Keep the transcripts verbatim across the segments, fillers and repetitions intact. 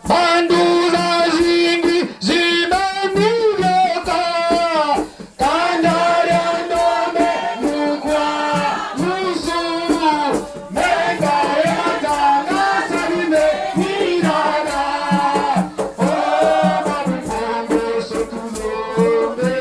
Bandu zazingi zimeni bioka, kanda dia ndombe mukwa musu, menga ya tanga salime nirara, o mabupongo sotulo mbe.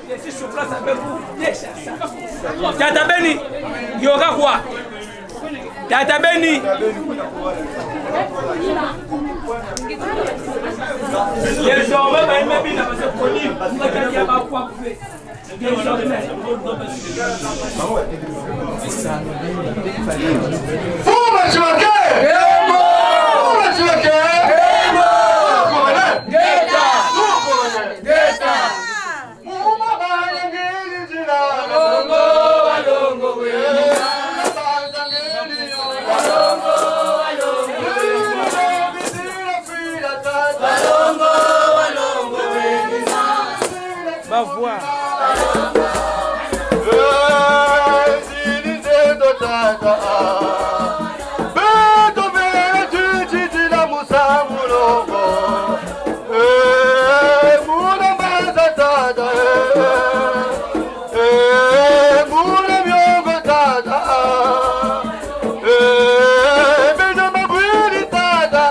Je suis sur place avec vous. Tata Beni, Yoga Roi. Tata Beni. Désormais, ba yemba bina, parce que Conille, on va dire, ba kwa kupe. Désormais. Fuma Tshimake! Yembo! Fuma Tshimake! Yembo! Ngeta! Ngeta! Bavwa. Beto bele titi tina musamu longo. Eh, muna mbaza tata, eh. Eh, muna miongo tata, eh. Bina mabwiri tata,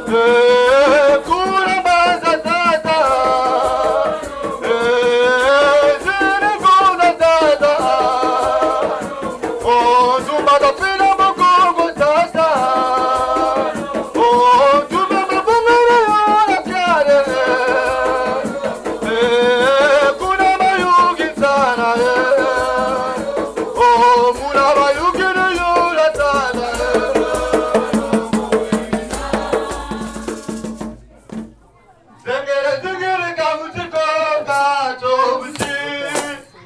eh. Kuna mbaza tata, eh. Zini kuna tata, oh, zumba da fina mukongo tata. Oh, zumba mabungere yola kiare. Eh, kuna mayugi sana, eh. Oh, muna mayugi yola sana, eh. Zengele, zengele, kamuti ko, kato muti.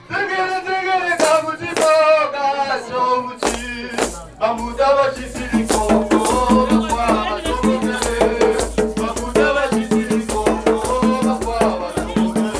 Zengele, zengele, kamuti ko, kato muti. Bamuta batitiri ko, ko, bakwa batomokele. Bamuta batitiri ko, ko, bakwa batomokele.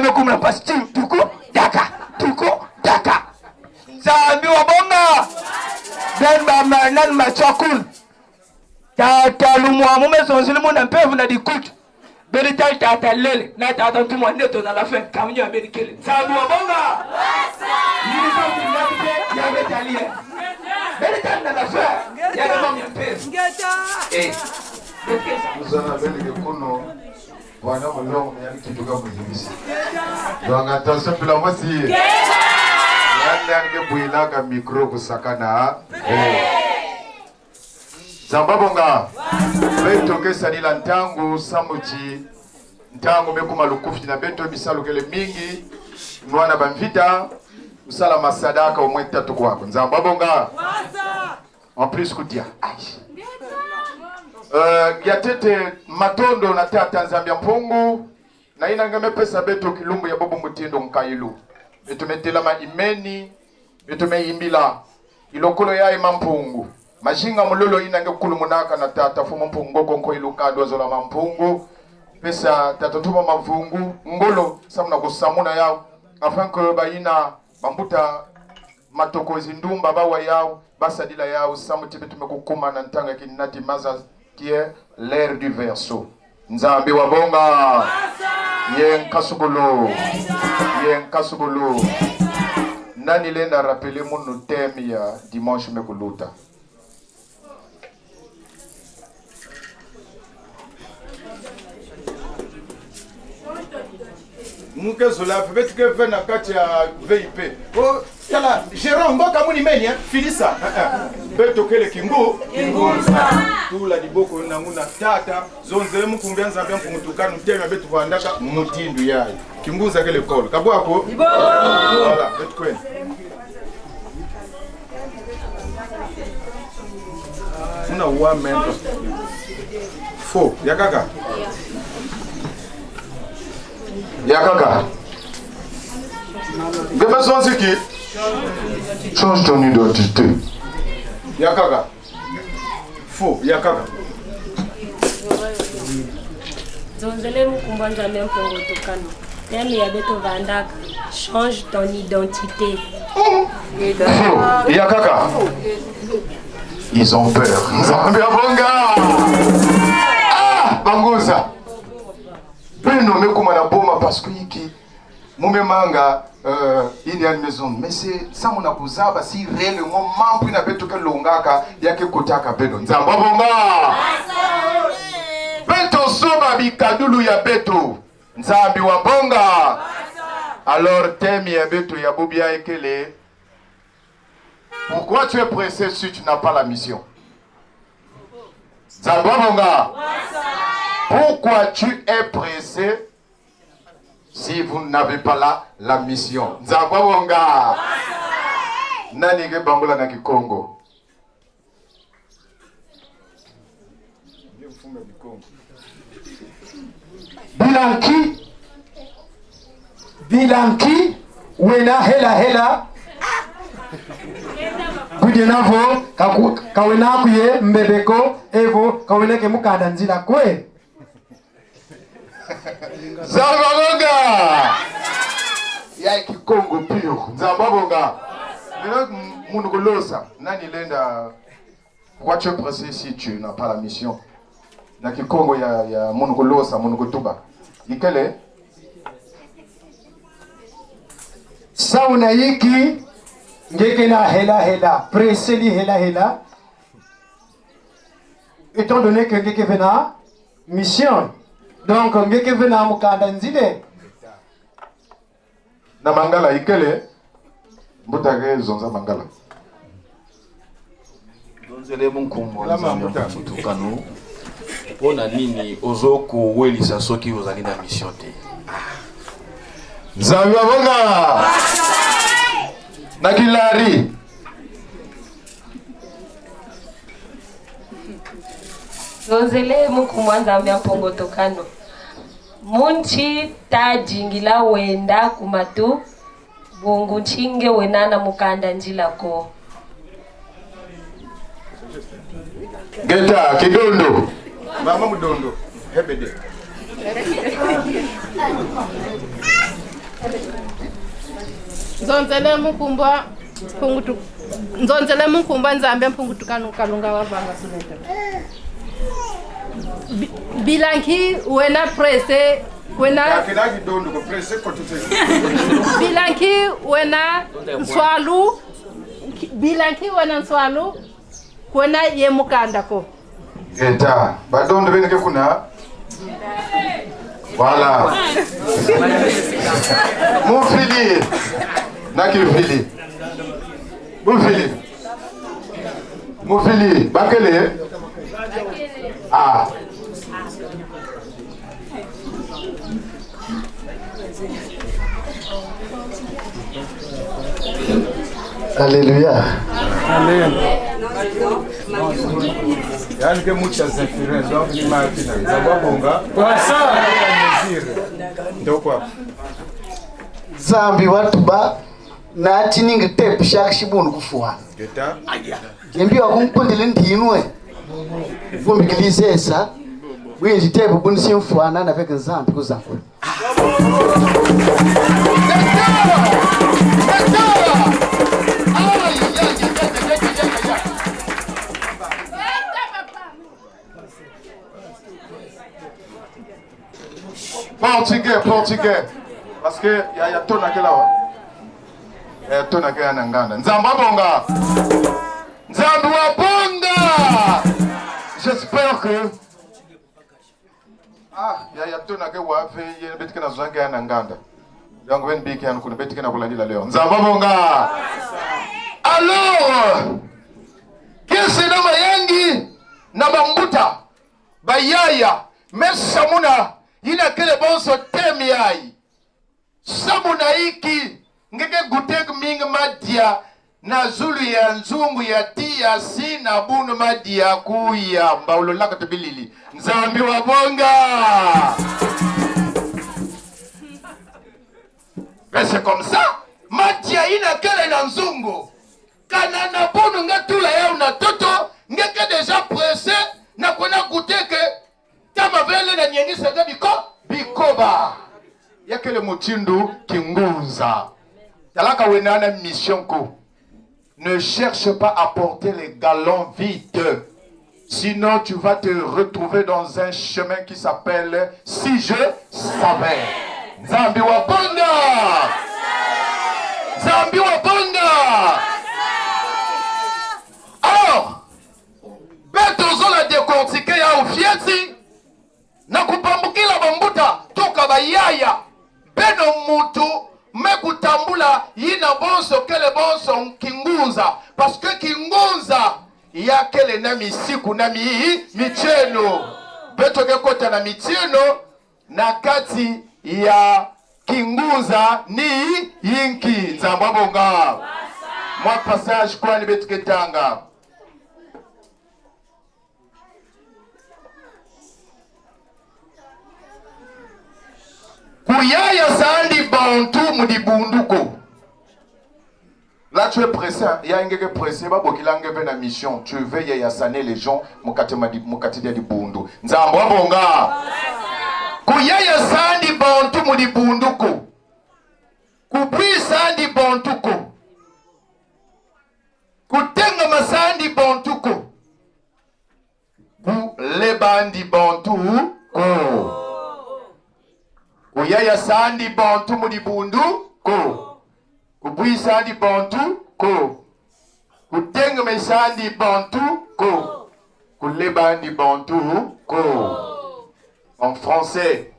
me kumuna pasi ti tuku daka, tuku daka. Nzambi wa bonga. Beno ba ma nani ma chokun. Tata lumbu amu me zonzele muna mpeve na dikuta. Beno tala tata lele, na tata ntumwa neto na la fin, camion ya beno kele. Nzambi wa bonga. Yini ka muna kite, ya beno tala ye. Beno tala na la fin, ya beno mia mpeve. Eh. Muzana beno ke kuno, wana mulongo, ya kituka muzibisi. Donc attention, pila mwasi. Yandi ke bwilaka micro kusakana. Eh. Nzambi wa bonga. Beto ke sadila ntangu samu ti ntangu me kuma lukufi na beto, bisalu kele mingi, nwana bamvita, kusala masadaka omwe tatu kwaku. Nzambi wa bonga. En plus kudia. Aïe. Euh, ya ntete matondo na Tata Nzambi ya Mpungu, na yina nge me pesa beto kilumbu ya bobo mutindu nkayilu. Beto me telama imeni, beto me yimbila kilokolo ya Mama Mpungu. Mazinga mulolo yina nge kulumunaka na Tata Mfumu Mpungu, ko nko iluka dwa zola Mama Mpungu. Pesa Tata Ntumwa Mavungu ngolo, samu na kusamuna yau. Afin que bayina bambuta matokozi ndumba bawa yau, basadila yau, samu ti beto me kukuma na ntangu ya kinati maza, qui est l'ère du Verseau. Nzambi wa bonga. Ye nkasukulu. Ye nkasukulu. Nani lenda rappeler munu thème ya dimanche me kuluta? Mu ke zola, beto ke ve na kati ya V I P. Oh, tala, Jérôme, mbo kamuni meni, eh? Filisa. Eh, eh. Beto kele kingu. Kingunza. Tula diboko na nguna tata. Zonzele mukungu ya Nzambi ya Mpungu Tukanu, thème ya beto vandaka mutindu yayi. Kingunza kele kolo. Ka bwa ko? Diboko. Voilà, beto kwenda. Muna wa mento. Faux, yakaka. Yakaka. Nge me zonzi ki? Change ton identité. Yakaka. Faux, yakaka. Zonzele mukungu ya Nzambi ya Mpungu Tukanu. Thème ya beto vandaka, change ton identité. Faux, yakaka. Ils ont peur. Nzambi wa bonga. Ah, bangunza. Beno me kuma na boma parce que inki? Mu me manga, euh, yina yandi me zonza. Mais c'est samu na kuzaba si réellement mambu yina beto ke longaka ya ke kotaka beno. Nzambi wa bonga. Beto zoba bikadulu ya beto. Nzambi wa bonga. Alors thème ya beto ya bubu yayi kele: pourquoi tu es pressé si tu n'as pas la mission? Nzambi wa bonga. Pourquoi tu es pressé si vous n'avez pas la, la mission? Nzambi wa bonga. Nani ke bambula na Kikongo? Bila nki, bila nki wena hela hela. Kudiena vo, ka ku-, ka wena kuye mbebeko, evo, ka wena ke mukanda nzila kwe. Nzambi wa bonga. Ya Kikongo pio. Nzambi wa bonga. Meno munu kulosa. Nani lenda: pourquoi tu es pressé si tu n'as pas la mission? Na Kikongo ya, ya munu kulosa, munu kutuba. Ikele: sauna yinki nge ke na hela hela, pressé ni hela hela, étant donné que nge ke ve na mission. Donc, nge ke ve na mukanda nzila. Na Mangala ikele, mbuta ke zonza Mangala. Zonzele mu nkumbu ya Nzambi ya Mpungu Tukanu. Mpo na nini ozo kowelisa soki ozali na mission te? Ah. Nzambi wa bonga. Na Kilari. Zonzele mu nkumbu ya Nzambi ya Mpungu Tukanu. Munti tadingila wenda ku matu, bungu nti nge wena na mukanda nzila ko. Ngeta, kidondo. Mama Mudondo, Hebede. Nzonzele mu nkumbu a Mpungu Tu-, nzonzele mu nkumbu a Nzambi a Mpungu Tukanu Kalunga wavanga tulendo. Bi-, bila nki wena pressé, wena. Bila nki wena nswalu, nki-, bila nki wena nswalu, kwena ye mukanda ko. Ngeta, badondo bena ke kuna. Voilà. Mufwili. Naki mufwili. Mufwili. Mufwili. Bakele. Ah. Alléluia. Amen. Yaani que muitas influências, donc ni makina. Nzambi wabonga. Ndokwa. Nzambi watuba, nati ningi tepu shaki shibunu kufwa. Ngeta. Yembi wa kunkundile ndinwe. Vumbi kilizesa. Bwinzi tepu buni simfwana na veke Nzambi kuzakwe. Portugais, portugais. Parce que ya, ya tona kela wa. Ya tona kela na nganda. Nzambi wabonga. Nzambi wabonga. J'espère que, ah, ya, ya tona ke wa ve, ye beto ke na zonza ke ya na nganda. Yango beni bike yanu kuna, beto ke na kulandila leo. Nzambi wabonga. Alors, kiese na mayangi, na bambuta, bayaya, me samuna, yina kele bonso thème yayi. Samuna inki, nge ke guteke mingi madia na zulu ya nzungu ya tiya si na bunu madia kuya mbaulolaka tubilili. Nzambi wabonga. Mais c'est comme ça. Madia yina kele na nzungu. Kana na bunu nge tula yau na ntoto, nge ke déjà pressé na kwena guteke. Tama vele na nyengi sete biko, bikoba. Ya kele mutindu kingunza. Talaka wena na mission ko. Ne cherche pas à porter les galons vides. Sinon, tu vas te retrouver dans un chemin qui s'appelle Si je savais. Nzambi wabonga. Nzambi wabonga. Alors, beto zola décortiquer yau fioti, na kubambukila bambuta, tuka bayaya, beno muntu me kutambula yina bonso kele bonso kingunza, parce que kingunza ya kele na misiku na mi-, mitieno. Beto ke kota na mitieno, na kati ya kingunza ni yinki. Nzambi wabonga. Mwa passage kwani beto ke tanga. Kuyaya sandi bantu mu dibundu ko. Là, tu es pressé, hein? Ya nge ke pressé, babokila nge ve na mission. Tu veux yaya sandi les gens mu kati ma di-, mu kati dia dibundu. Nzambi wabonga. Kuyaya sandi bantu mu dibundu ko. Kubwisa sandi bantu ko. Kutengama sandi bantu ko. Kuleba sandi bantu ko. Kuyaya sandi bantu mu dibundu ko. Kubwisa sandi bantu ko. Kutengama sandi bantu ko. Kuleba sandi bantu ko. En français,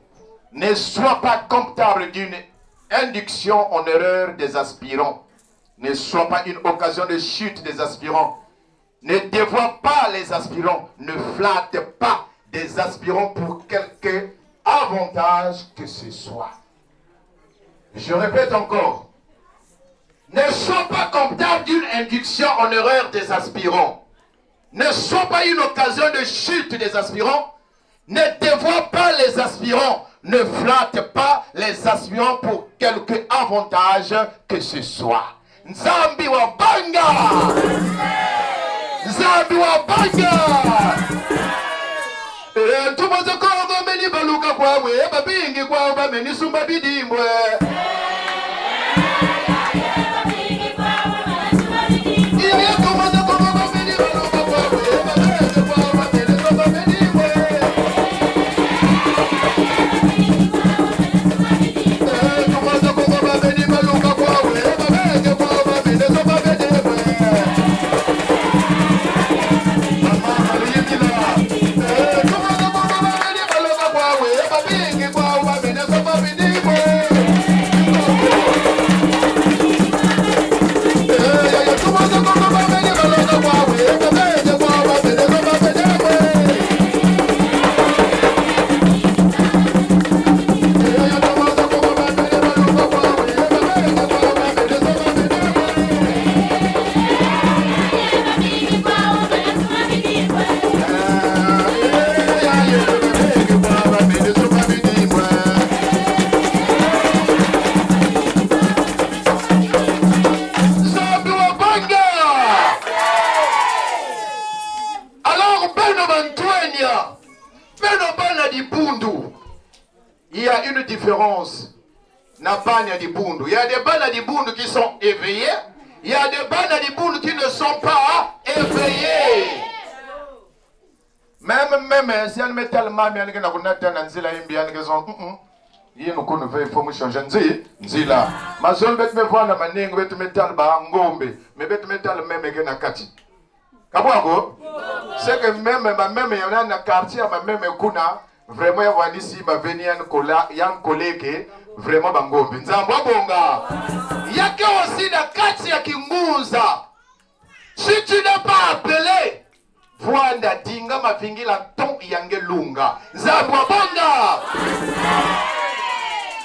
ne sois pas comptable d'une induction en erreur des aspirants. Ne sois pas une occasion de chute des aspirants. Ne dévoie pas les aspirants, ne flatte pas des aspirants pour quelque avantage que ce soit. Je répète encore, ne sois pas comptable d'une induction en erreur des aspirants. Ne sois pas une occasion de chute des aspirants. Ne dévoie pas les aspirants, ne flatte pas les aspirants pour quelque avantage que ce soit. Nzambi wabonga! Nzambi wabonga! Eh, ntu mwa za Kongo meni baluka kwawu, eh, babingi kwawu bameni sumba bidimbwe. na bana ya dibundu. Il y a des bana dibundu qui sont éveillés, il y a des bana dibundu qui ne sont pas éveillés. Même meme, si yandi me tala mama yandi ke na kunata na nzila ya mbi, yandi ke zonza, mm, mm. Yinu kunu ve, il faut mu changer nzi-, nzila. Mazono beto me vwanda manengo, beto me tala bangombe, mais beto me tala meme ke na kati. Ka bwa ko? C'est que meme, bameme ya na quartier ya bameme kuna, vraiment ya vwandisi baveni yandi kola, yandi koleke, vraiment bangombe. Nzambi wa bonga. Ya ke aussi na kati ya kingunza. Si tu n'es pas appelé, vwanda, dinga mavingila ton ya nge lunga. Nzambi wa bonga.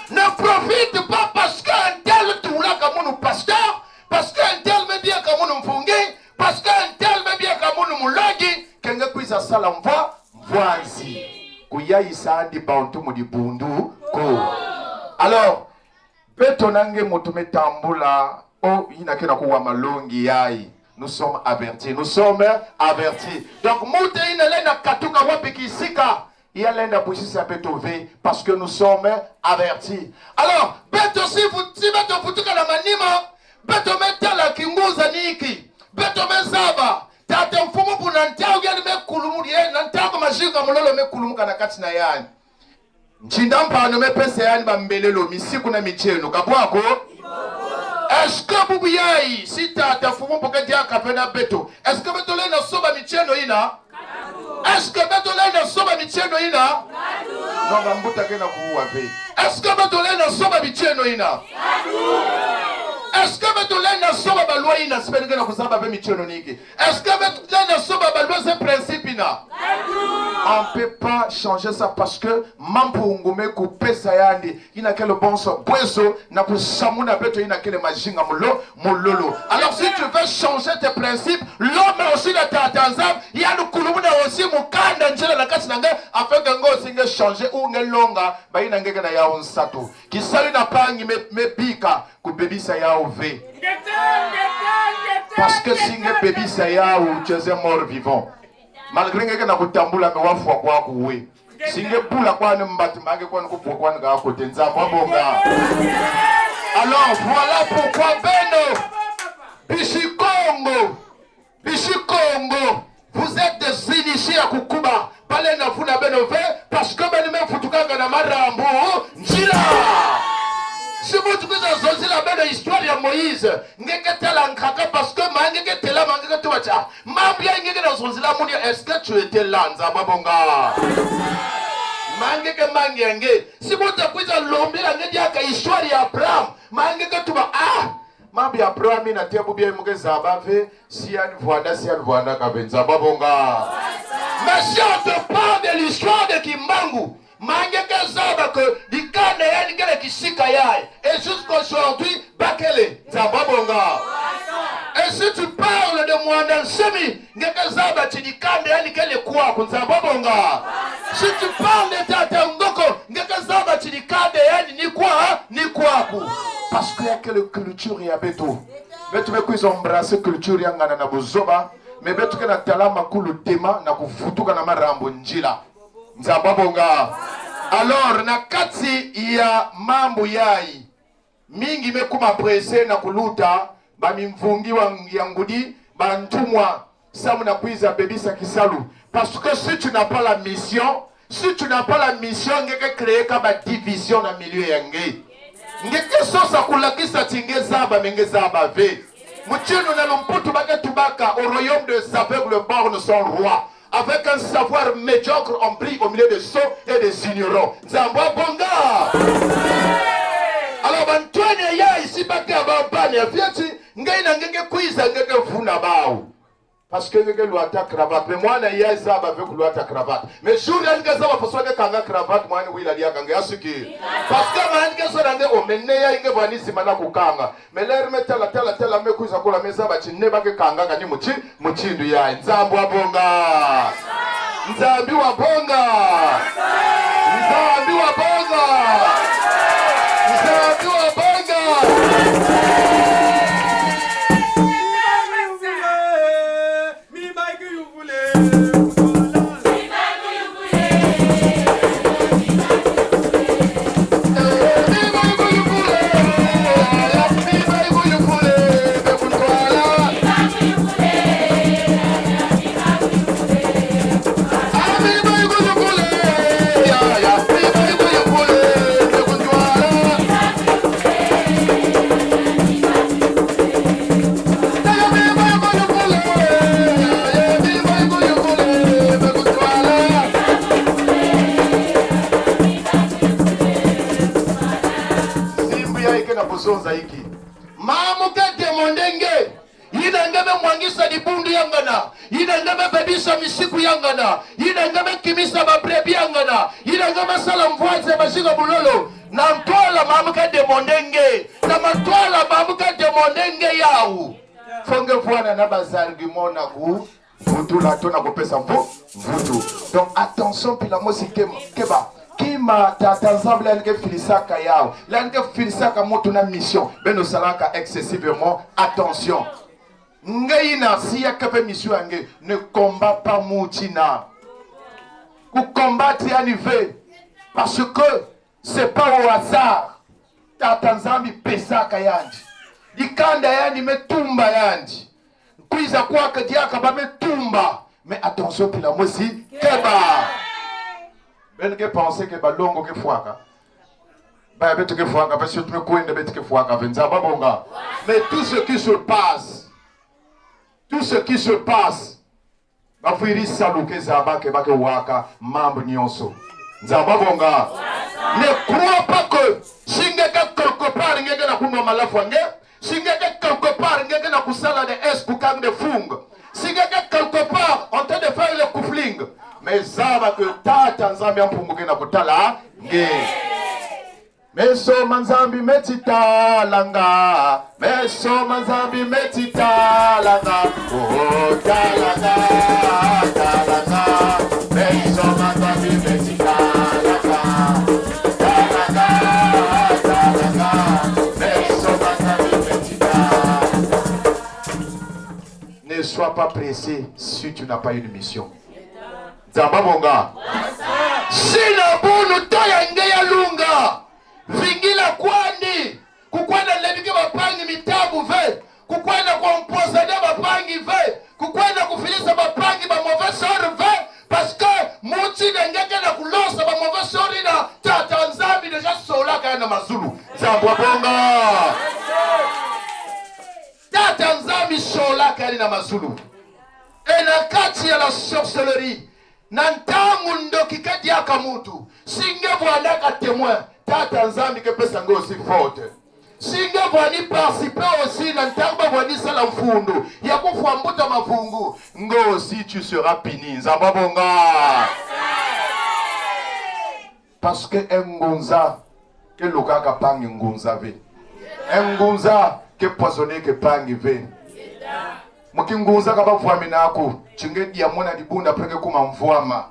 Ne profite pas parce qu'un tel tulaka munu pasteur, parce qu'un tel me diaka munu mfungi, parce qu'un tel me diaka munu mulongi, que nge kwiza sala mvwa-, mvwanzi. Kuyayisa yandi bantu mu dibundu ko. Alors, beto na nge muntu me tambula, oh, yina ke na kuwa malongi yayi. Nous sommes avertis. Nous sommes avertis. Donc, muntu yina lenda katuka wapi kisika, ya lenda bwisisa beto ve, parce que nous sommes avertis. Alors, beto si fu-, si beto futuka na manima, beto me tala kingunza ni iki. Beto me zaba, tata mfumu mpu na ntangu yandi me kulumuri, na ntangu mazinga mulolo me kulumuka na kati na yandi. Ntinda mpano me pesa yandi bambelelo, misiku na mitieno. Ka bwa ko? Est-ce que bubu yayi, si tata mfumu mpu ke diaka ve na beto, est-ce que beto lenda soba mitieno yina? Est-ce que beto lenda soba mitieno yina? Non, bambuta ke na kuwa ve. Est-ce que beto lenda soba mitieno yina? Est-ce que beto lenda soba baloi yina, si beno ke na kuzaba ve mitieno ni iki? Est-ce que beto lenda soba baloi ze principe yina? On peut pas changer ça parce que Ma Mpungu me kupesa yandi, yina kele bonso bweso na kusamuna beto yina kele mazinga mulo-, mulolo. Alors si tu veux changer tes principes, lomba aussi na Tata Nzambi, yandi kulumuna aussi mu kanda nzila na kati na nge, afin que nge aussi nge changer ou nge longa bayina nge ke na yawu nsatu. Kisalu yina mpangi me, me bika, kubebisa yawu ve. Parce que si nge bebisa yawu, tu es un mort vivant. Malgré nge ke na kutambula, mais wafwa kwaku we. Si nge bula kwani mbati, ma nge kwani kubwa kwani ka kote. Nzambi wa bonga. Alors, voilà pourquoi beno, bisi Kongo, bisi Kongo, vous êtes des initiés ya kukuba. Balenda vuna beno ve, parce que beno me vutukanga na marambu nzila. Si muntu kwiza zonzila beno histoire ya Moïse, nge ke tala nkaka, parce que ma nge ke têla, ma nge ke tuba ti: Mambu ya nge ke na zonzila munu ya, est-ce que tu étais là? Nzambi wa bonga. Ma nge ke mangi ya nge. Si muntu kwiza lombila nge diaka histoire ya Abraham, ma nge ke tuba: Ah, mambu ya Abraham yina, tia bubu yayi mu ke zaba ve, si yandi vwanda, si yandi vwandaka ve. Nzambi wa bonga. Mais si on te parle de l'histoire de Kimbangu, ma nge ke zaba que dikanda yandi kele kisika yayi. Et jusqu'aujourd'hui, bakele. Nzambi wa bonga. Et si tu parles de Muanda Nsemi, nge ke zaba ti dikanda yandi kele kwaku. Nzambi wa bonga. Si tu parles de Tata Ngoko, nge ke zaba ti dikanda yandi ni kwa-, ni kwaku. Parce que ya kele culture ya beto. Beto me kwiza embrasser culture ya ngana na buzoba, mais beto ke na tala makulu tema na kuvutuka na marambu nzila. Nzambi wa bonga. Alors, na kati ya mambu yayi, mingi me kuma pressés na kuluta, bamimvungi wa, ya ngudi, bantumwa, samu na kwiza bebisa kisalu. Parce que si tu n'as pas la mission, si tu n'as pas la mission, nge ke créer kaka ba division na milieu ya nge. Nge ke sosa kulakisa ti nge zaba, mais nge zaba ve. Mutindu na lumputu ba ke tubaka: Au royaume des aveugles, les borgnes sont rois. Avec un savoir médiocre, on brille au milieu des sots et des ignorants. Nzambi wa bonga. Alors, bantwenya yayi, si ba ke ba bana ya fioti, nge yina nge ke kwiza, nge ke vuna bawu. Parce que nge ke lwata cravate. Mais mwana yayi zaba ve kulwata cravate. Mais jour yandi ke zaba façon ya kanga cravate, mwana wila diaka nge asiki. Parce que ma yandi ke zona nge: Oh, mais nge yayi nge vwani zimana kukanga. Mais l'heure me tala, tala, tala, me kwiza kula, me zaba ti nge ba ke kangaka ni muti-, mutindu yayi. Nzambi wa bonga. Nzambi wa bonga. Nzambi wa bonga. Nzambi wa bonga. Ka bozonza inki? Mamu ke demander nge. Yina nge me mwangisa dibundu ya ngana. Yina nge me bebisa misiku ya ngana. Yina nge me kimisa ba brebis ya ngana. Yina nge me sala mvwazi ya bazinga bulolo. Na ntwala mamu ke demander nge. Na mantwala mamu ke demander nge yawu. Faut nge vwanda na ba arguments na ku vutula to na kupesa mvu-, mvutu. Donc, attention, mpila mosi kema, keba. Kima Tata Nzambi lani ke filisaka yawu. Lani ke filisaka mutu na mission. Beno salaka excessivement attention. Nge yina si ya ke pe mission ya nge, ne combat pas mutu yina. Ku combattre yandi ve. Parce que c'est pas au hasard. Tata Nzambi pesaka yandi. Dikanda yandi me tumba yandi. Kwiza kwake diaka ba me tumba. Mais attention, mpila mosi keba. Beno ke penser que ba longo ke fwaka. Ba ya beto ke fwaka, parce que tu me kwenda beto ke fwaka ve. Nzambi abonga. Mais tout ce qui se passe, tout ce qui se passe, bafwiri salu ke zaba ke ba ke waka mambu nyonso. Nzambi abonga. Ne crois pas que si nge ke quelque part nge ke na kunwa malafu ya nge, si nge ke quelque part nge ke na kusala des S pour kang des fungs, si nge ke quelque part en train de faire le kufling, mais zaba que Tata Nzambi a Mpungu ke na kutala nge. Meso ma Nzambi meti tala nga. Meso ma Nzambi meti tala nga. Oh, tala nga, tala nga. Meso ma Nzambi meti tala nga. Tala nga, tala nga. Meso ma Nzambi meti tala nga. Ne sois pas pressé si tu n'as pas une mission. Nzambi abonga. Si na bunu to ya nge ya lunga, vingila kwandi. Kukwenda lebike bampangi mitabu ve. Kukwenda ku empoisonner bampangi ve. Kukwenda kufilisa bampangi ba mauvais sort ve. Parce que muti na nge ke na kulosa ba mauvais sort yina, Tata Nzambi déjà solaka yandi na mazulu. Nzambi abonga. Tata Nzambi solaka yandi na mazulu. Et na kati ya la sorcellerie, na ntangu ndoki ke diaka mutu, si nge vwandaka témoin, Tata Nzambi ke pesa nge aussi faute. Si nge vwandi participer aussi na ntangu ba vwandi sala mfundu ya kufwa mbuta mavungu, nge aussi tu seras puni. Nzambi abonga. Parce que un ngunza ke lokaka mpangi ngunza ve. Un ngunza ke empoisonneke mpangi ve. Mu kingunza ka bavwamina aku, ti nge dia muna dibundu, après nge kuma mvwama.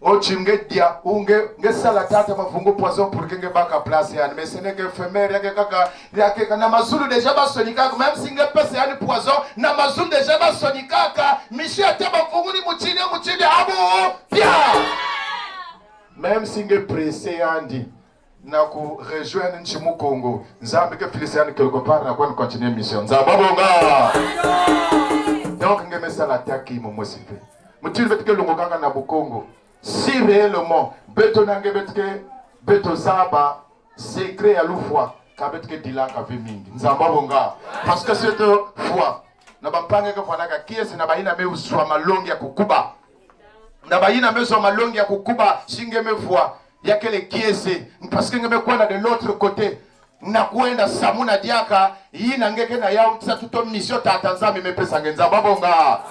Oh, ti nge dia, ou nge, nge sala tata mavungu poison pour que nge baka place yandi. Mais ce n'est que femelle ya nge kaka, ya nge kaka. Na mazulu déjà basonikaka, même si nge pesa yandi poison, na mazulu déjà basonikaka. Monsieur, ata mavungu ni mutindi, mutindi, abu, pia. Même si nge pressé yandi na ku rejoindre nti Mukongo, Nzambi ke filisa yandi quelque part na kwenda continuer mission. Nzambi abonga. Donc nge me sala taki mo mosi ve. Mutindi beto ke longokaka na Bukongo. Si réellement beto na nge beto ke, beto zaba secret ya lufwa, ka beto ke dilaka ve mingi. Nzambi abonga. Parce que cette fois, na bampangi ke fwanaka kiese, na bayina me zwa malongi ya kukuba. Na bayina me zwa malongi ya kukuba, si nge me vwa, ya kele kiese, parce que nge me kwenda de l'autre côté. Na kwenda samuna diaka yina nge ke na yawu, nsatu to mission Tata Nzambi me pesa nge. Nzambi abonga.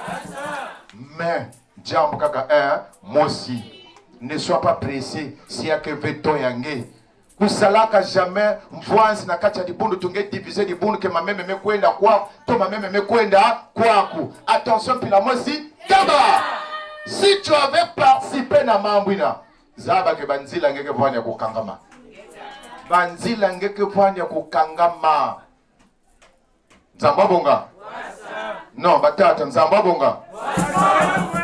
Mais diambu kaka, eh, mosi. Ne sois pas pressé, si ya ke ve temps ya nge. Kusalaka jamais mvwanzi na kati ya dibundu, tu nge diviser dibundu, que mameme me kwenda kwaku, to mameme me kwenda kwaku. Attention, mpila mosi keba. Si tu avais participé na mambu yina, zaba que banzila nge ke vwani ya kukangama. Banzila nge ke vwani ya kukangama. Nzambi abonga. Non, batata, Nzambi abonga.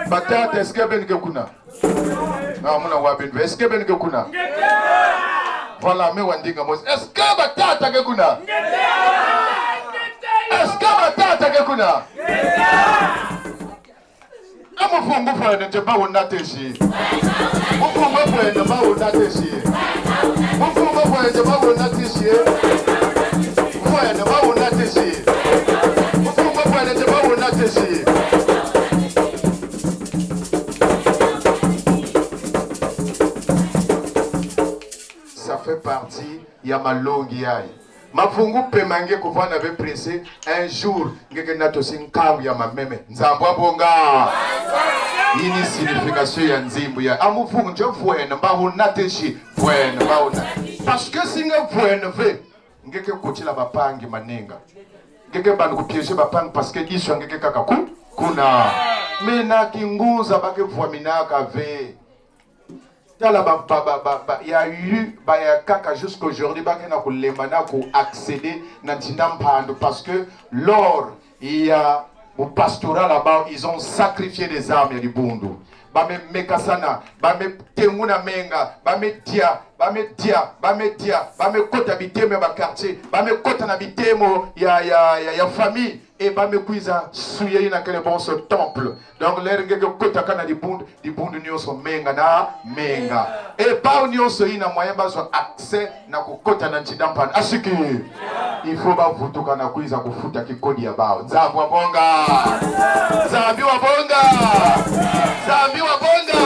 Batata, est-ce que beno ke kuna? Non, muna wa beno ve. Est-ce que beno ke kuna? Voilà, me wa ndinga mosi. Est-ce que batata ke kuna? Est-ce que batata ke kuna? E Mpungu fwene nje ba wuna tesi. Mpungu fwene ba wuna tesi. Mpungu fwene nje ba wuna tesi. Fwene ba wuna tesi. Mpungu fwene nje ba wuna tesi. Ça fait partie ya malongi yayi. Mavungu pema nge kuvwanda ve pressé, un jour, nge ke natosi nkangu ya mameme. Nzambi wa bonga. Yini signification ya nzimbu ya. A mavungu nge vwene, mba hu natesi, vwene, mba hu na. Parce que si nge vwene ve, nge ke kotila bampangi manenga. Nge ke banda ku piéger bampangi parce que disu ya nge ke kaka ku, kuna. Mais na kingunza ba ke vwaminaka ve. Tala ba, ba, ba, ba, ba, il y a eu, ba ya kaka jusqu'aujourd'hui, ba ke na kulemba na ku accéder na ntinda mpandu, parce que lors ya bu pastorat là-bas, ils ont sacrifié des âmes ya dibundu. Ba me mekasana, ba me tenguna menga, ba me dia, ba me dia, ba me dia, ba me kota bitemo ya ba quartier, ba me kota na bitemo ya, ya, ya, ya famille. E ba me kwiza suya yina kele bonso temple. Donc, l'heure nge ke kotaka na dibundu, dibundu nyonso menga na menga. E bawu nyonso yina moyen ba zwa accès na kukota na ntinda mpandu. Asiki. Il faut ba vutuka na kwiza kufuta kikodi ya bawu. Nzambi wa bonga. Nzambi wa bonga. Nzambi wa bonga.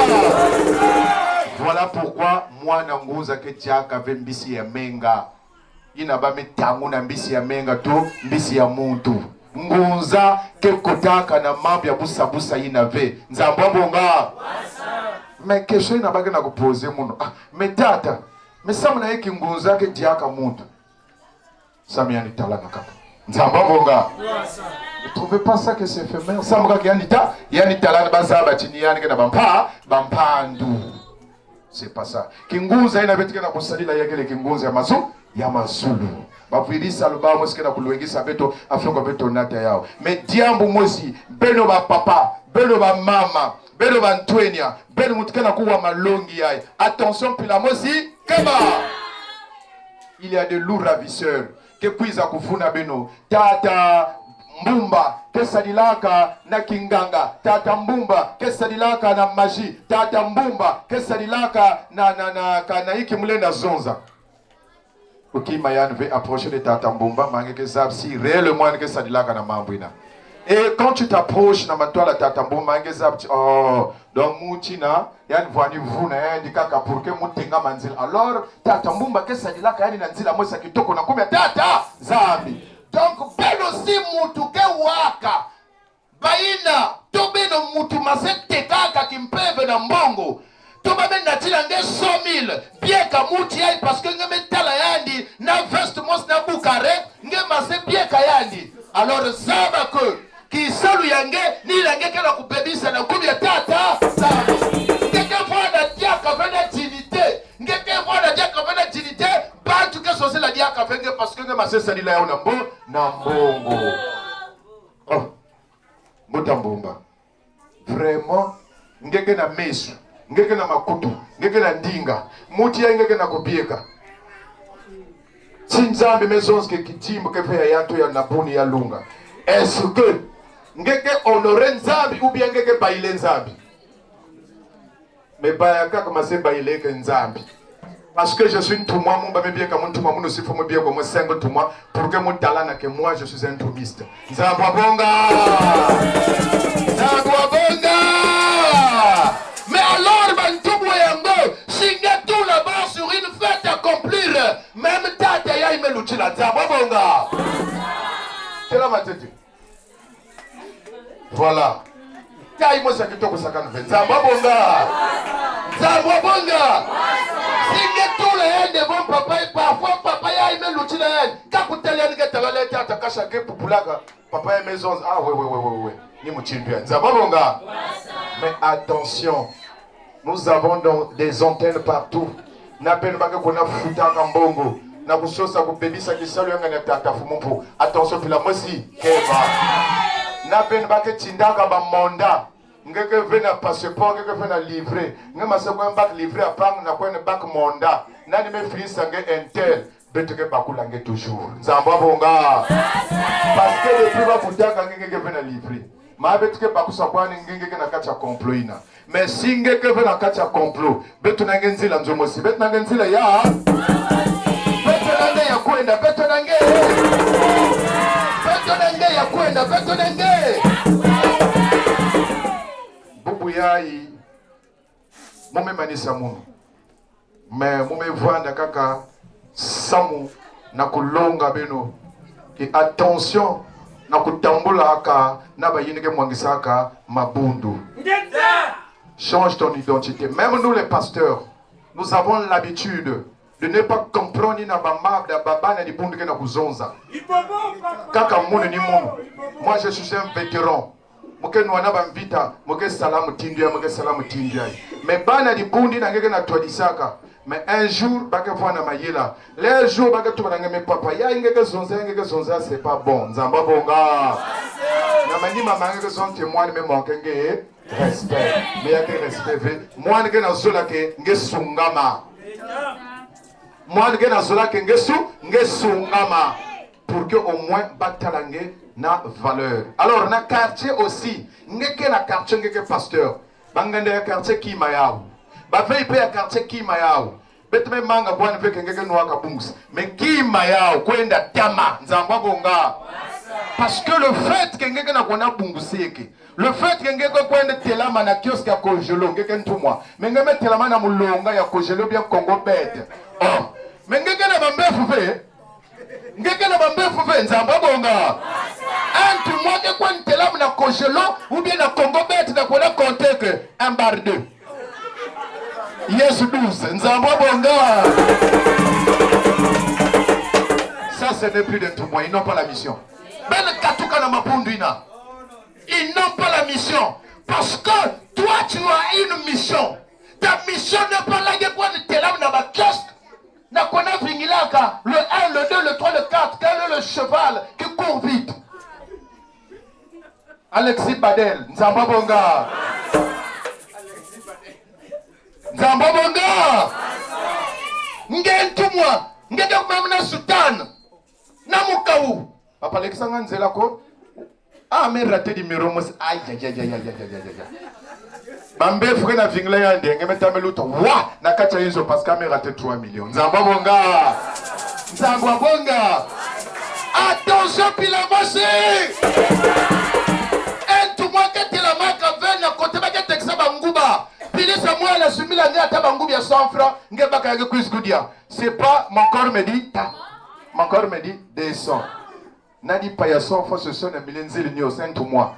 Voilà pourquoi mwana ngunza ke diaka ve mbisi ya menga. Yina ba me tanguna mbisi ya menga to mbisi ya muntu. Ngunza ke kotaka na mambu ya busa busa yina ve. Nzambi wa bonga. Mais question yina ba ke na kuposer munu: ah, mais tata, mais samu na ye kingunza ke diaka muntu, samu yandi talana kaka? Nzambi wa bonga. Vous trouvez pas ça que c'est éphémère? Samu kaka yandi ta, yandi talana, ba zaba ti ni yandi ke na bampa, bampandu. C'est pas ça. Kingunza yina beto ke na kusadila ya kele kingunza ya mazu, ya mazulu. Ba vwiri salu bawu mosi ke na kulwengisa beto, afin que beto nata yawu. Mais diambu mosi, beno bapapa, beno bamama, beno bantwenia, beno muntu ke na kuwa malongi yayi. Attention, mpila mosi, keba! Il y a de loups ravisseurs ke kwiza kuvuna beno. Tata Mbumba ke sadilaka na kinganga. Tata Mbumba ke sadilaka na magie. Tata Mbumba ke sadilaka na, na, na, ka na inki mu lenda zonza. Okima yandi ve approcher de Tata Mbumba, mais nge ke zaba si réellement yandi ke sadilaka na mambu yina. Et quand tu t'approches na mantwala Tata Mbumba, mais nge ke zaba ti, oh, donc muntu yina, yandi vwani vuna yandi kaka pour que mu tengama nzila. Alors, Tata Mbumba ke sadilaka yandi na nzila mosi ya kitoko na nkumbu ya Tata Nzambi. Donc, beno si muntu ke waka, bayina, to beno muntu mase tekaka kimpeve na mbongo, to ba me natila nge cent mille, bieka muntu yayi, parce que nge me tala yandi na veste mosi na bu carré, nge mase bieka yandi. Alors, zaba que kisalu ya nge, ni yina nge ke na kubebisa na nkumbu ya Tata Nzambi. Nge ke vwanda diaka ve na dignité. Nge ke vwanda diaka ve na dignité. Bantu ke sosela diaka ve nge parce que nge mase sadila yawu na mbo, na mbongo. Oh. Mbuta Mbumba. Vraiment, nge ke na meso, nge ke na makutu, nge ke na ndinga. Muntu yayi nge ke na kubieka. Si Nzambi me zonzeke kidimbu ke ve ya yantu ya na buni ya lunga, est-ce que nge ke honorer Nzambi ou bien nge ke bailler Nzambi? Mais baya kaka mase bailler ke Nzambi. Parce que je suis ntumwa, mumba me bieka mu ntumwa, munu si faut me bieka mu sengo ntumwa, pour que mu talana que moi je suis un ntumiste. Nzambi wa bonga. Nzambi wa bonga. Mais alors, bantu bwe yango, si nge tula bawu sur une fête à accomplir, même tata yayi me lutila. Nzambi wa bonga. Tela matete. Voilà. Tayi mosi ya kitoko sakana ve. Nzambi wa bonga. Nzambi wa bonga. Si nge tula yandi devant papa, et parfois papa yayi me lutila yandi. Ka kutala yandi, nge tala le tata, kasa ke pupulaka. Papa yayi me zonza. Ah, ouais, ouais, ouais, ouais, ouais. Ni mutindu yayi. Nzambi wa bonga. Mais attention. Nous avons donc des antennes partout. Na beno ba ke kuna futaka mbongo na kusosa kubebisa kisalu ya ngani ya Tata Mfumu Mpu. Attention, mpila mosi keba. Na beno ba ke tindaka ba mandat. Nge ke ve na passeport, nge ke ve na livret. Nge mase kwenda baka livret ya mpangi, na kwenda baka mandat. Nani me filisa nge intel? Beto ke bakula nge toujours. Nzambi wa bonga. Parce que depuis ba butaka nge, nge ke ve na livret. Mais beto ke bakusa kwani nge, nge ke na kati ya complot yina. Mais si nge ke ve na kati ya complot, beto na nge nzila nzo mosi, beto na nge nzila ya. Beto na nge ya kwenda, beto na nge. Beto na nge ya kwenda, beto na nge. Bubu yayi, mu me manisa munu. Mais mu me vwanda kaka samu na kulonga beno. Et attention na kutambulaka na bayina ke mwangisaka mabundu. Change ton identité. Même nous les pasteurs, nous avons l'habitude de ne pas comprendre ni na bamabda babana dibundu ke na kuzonza. Kaka munu ni munu. Moi, je suis un vétéran. Mu ke nwana bamvita, mu ke sala mutindu yayi, mu ke sala mutindu yayi. Mais bana dibundu na nge ke na twadisaka. Mais un jour, ba ke vwanda mayela. Le jour ba ke tuba na nge: mais papa, ya nge ke zonza, ya nge ke zonza, c'est pas bon. Nzambi abonga. Na manima ma nge ke zonza, mwana me manquer nge respect. Mais ya ke respect ve. Mwana ke na zola ke nge sungama. Mwana ke na zola ke nge su, nge sungama. Pour que au moins ba tala nge na valeur. Alors, na quartier aussi, nge ke na quartier, nge ke pasteur. Banganda ya quartier kima yawu. Baveyi pe ya quartier kima yawu. Beto me manga bwani ve ke nge ke nwaka bungisa. Mais kima yawu, kwenda tama, Nzambi abonga. Parce que le fait que nge ke na kwenda bunguseke, le fait que nge ke kwenda telama na kiosque ya Kojolo, nge ke ntumwa. Mais nge me telama na mulonga ya Kojolo bien Congo Bet. Oh. Mais nge ke na bambefu ve. Nge ke na bambefu ve, Nzambi abonga. Un ntumwa ke kwenda telama na Kojolo, ou bien na Congo Bet, na kwenda compter que un bar deux. Yesu douze, Nzambi abonga. Ça, ce n'est plus des ntumwa, ils n'ont pas la mission. Beno katuka na mabundu yina. Ils n'ont pas la mission. Parce que toi, tu as une mission. Ta mission n'est pas là, nge kwenda telama na ba kiosque. Na kwenda vingilaka le un, le deux, le trois, le quatre, quel est le cheval qui court vite? Alexis Badel, Nzambi abonga. Nzambi abonga. Nge ntumwa, nge ke kumwemuna soutane na mukawu. Papa lekisa nga nzela ko. Ah, me rater numéro mosi. Aïe, aïe, aïe. Bambefu ke na vingila yandi, nge me ta me luta. Wa, na kati ya inzo parce que me rater trois millions. Nzambi abonga. Nzambi abonga. Attention, pila mosi. Un ntumwa ke telamaka ve na côté ba ke tekisa banguba. Pili Samuel asumbila nge ata banguba ya cent francs, nge baka ya nge cuisse kudia. C'est pas mon corps me dit tant. Mon corps me dit descends. Nani paya son fo soso na mili nzili nio, un ntumwa.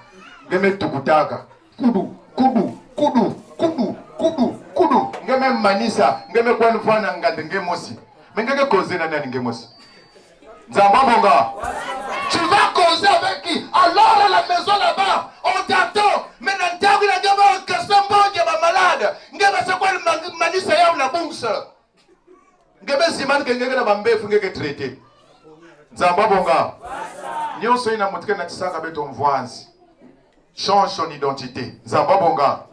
Nge me tukutaka. Kudu, kudu, kudu, kudu, kudu, kudu. Nge me manisa, nge me kwani vwanda nganda nge mosi. Mais nge ke causer na nani nge mosi? Nzambi abonga. Tu vas causer avec qui? Alors à la maison là-bas, on t'attend. Mais na ntangu yina nge ba kasa mbongi ya ba malade. Nge basa kwani ma-, manisa yawu na bungisa. Nge besi mani ke nge ke na bambefu nge ke traiter. Nzambi abonga. Nionso yina muntu ke natisaka beto mvwanzi. Change son identité. Nzambi abonga.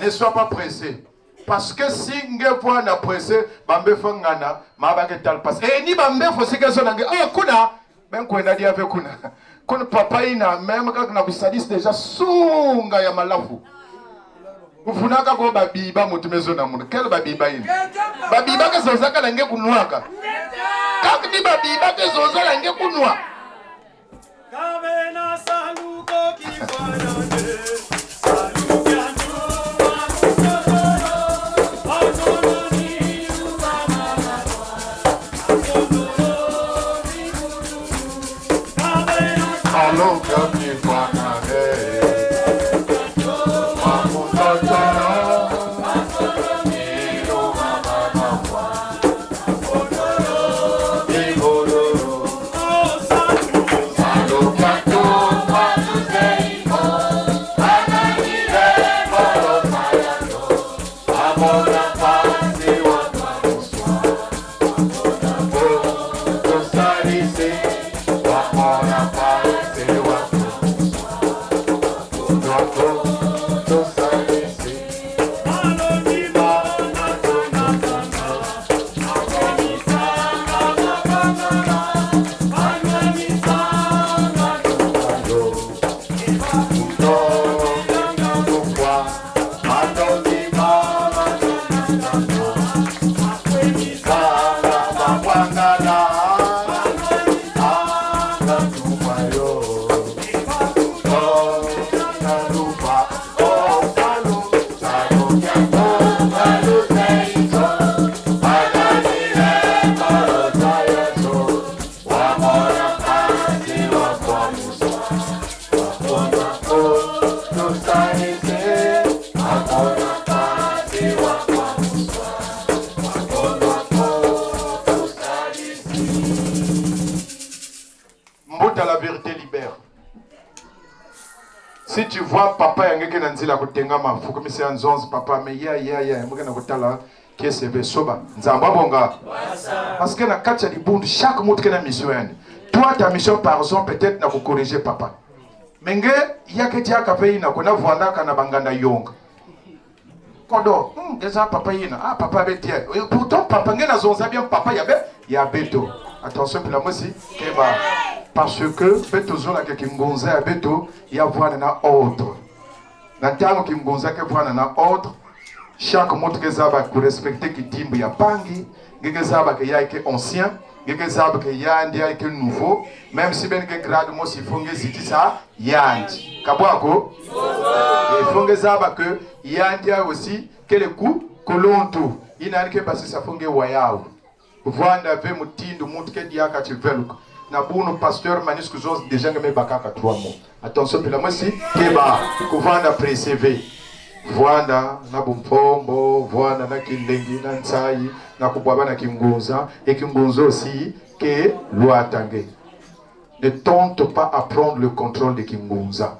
Ne sois pas pressé. Parce que si nge vwanda pressé, bambefu ngana, ma ba ke tala mpasi. Eh, ni bambefu si ke zonza nge. Oh, kuna, Ben kwenda dia ve kuna. Kuna papa yina, même kaka na kusadisi déjà sunga ya malafu. Kuvunaka ko babiba muntu me zonza muna. Quel babiba yina? Babiba ke zonzaka na nge kunwaka. Kaka ni babiba ke zonza na nge kunwa. Car la vérité libère. Si tu vois papa ya nge ke na nzila kutengama, fukumisa nzonzi papa, mais ya, ya, ya, mbo ke na kutala kiese ve, soba. Nzambi abonga. Parce que na kati ya dibundu, chaque muntu ke na mission ya yandi. Toi, ta mission, par exemple, peut-être na ku corriger papa. Mais nge, ya ke diaka ve yina, ko na vwandaka na banganda yonga. Kodo, hmm, nge zaba papa yina. Ah, papa ya beto. Et pourtant, papa, nge na zonza bien papa ya be, ya beto. Attention, pila mosi, keba. Parce que beto zola ke kingunza ya beto ya vwanda na ordre. Na ntangu kingunza ke vwanda na ordre, chaque muntu ke zaba ku respecter kidimbu ya mpangi, nge ke zaba que yayi ke ancien, nge ke zaba que yandi yayi ke nouveau, même si beno ke grade mosi, il faut nge zitisa yandi. Ka bwa ko? Il faut nge zaba que yandi yayi aussi kele ku, kuluntu. Yina yandi ke basisa, faut nge wa yawu. Kuvwanda ve mutindu muntu ke diaka tiveluka. Na bunu pasteur Manisco Georges déjà nge me bakaka trois mots. Attention, pila mosi, keba, kuvwanda pressé ve. Vwanda na bumpombo, vwanda na kilengi, na nsayi, na kubwabana kingunza, et kingunza aussi ke lwata nge. Ne tente pas à prendre le contrôle de kingunza.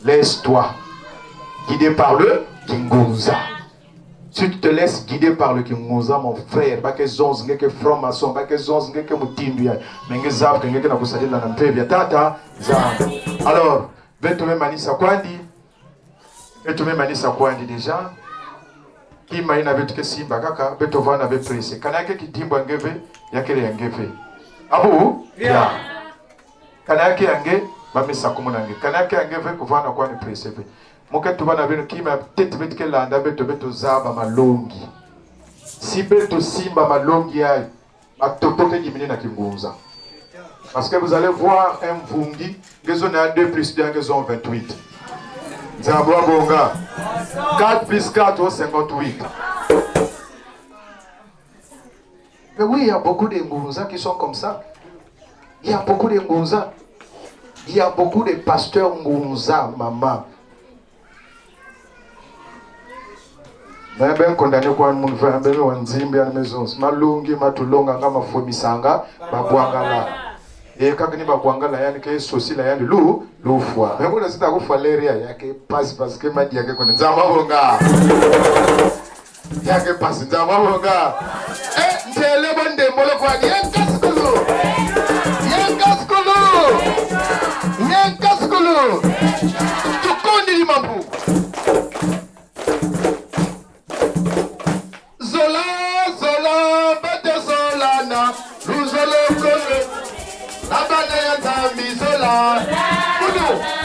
Laisse-toi guider par le kingunza. Si tu te laisses guider par le kingunza, mon frère, ba ke zonza nge ke franc-maçon, ba ke zonza nge ke mutindu yayi, mais nge zaba que nge ke na kusadila na mpeve ya Tata Nzambi. Alors, beto me manisa kwandi, beto me manisa kwandi déjà. Kima yina beto ke simba kaka, beto vwanda ve pressé. Kana ya ke kidimbu ya nge ve, ya kele ya nge ve. Abu? Ya. Kana ya ke ya nge, ba me sakumuna nge. Kana ya ke ya nge ve, kuvwanda kwandi pressé ve. Mu ke tuba na beno kima ya ntete beto ke landa, beto, beto zaba malongi. Si beto simba malongi yayi, matoto ke diminuer na kingunza. Parce que vous allez voir un mvungi, nge zona deux plus deux, nge zona vingt-huit. Nzambi wa bonga. Quatre plus quatre, o cinquante-huit. Mais oui, il y a beaucoup de ngunza qui sont comme ça. Il y a beaucoup de ngunza. Il y a beaucoup de pasteurs ngunza, maman. Mais ben, condamné kwa munu ve, ben, wa nzimbi ya maison. Malongi matulonganga, mafwemisanga babwangala. E, kaka ni babwangala yandi ke sosila yandi lu, lufwa. Mais kuna sita kufwa leri ya, ya ke mpasi, mpasi ke madia ke kuna. Nzambi wa bonga. Ya ke mpasi, Nzambi wa bonga. Eh, ntele bo ndembolo kwandi. Ye nkasukulu. Ye nkasukulu. Ye nkasukulu. Tukondiri mambu. Zola, zola, beto zolana. Luzolo kolo. Abana ya Nzambi zola. Kudu.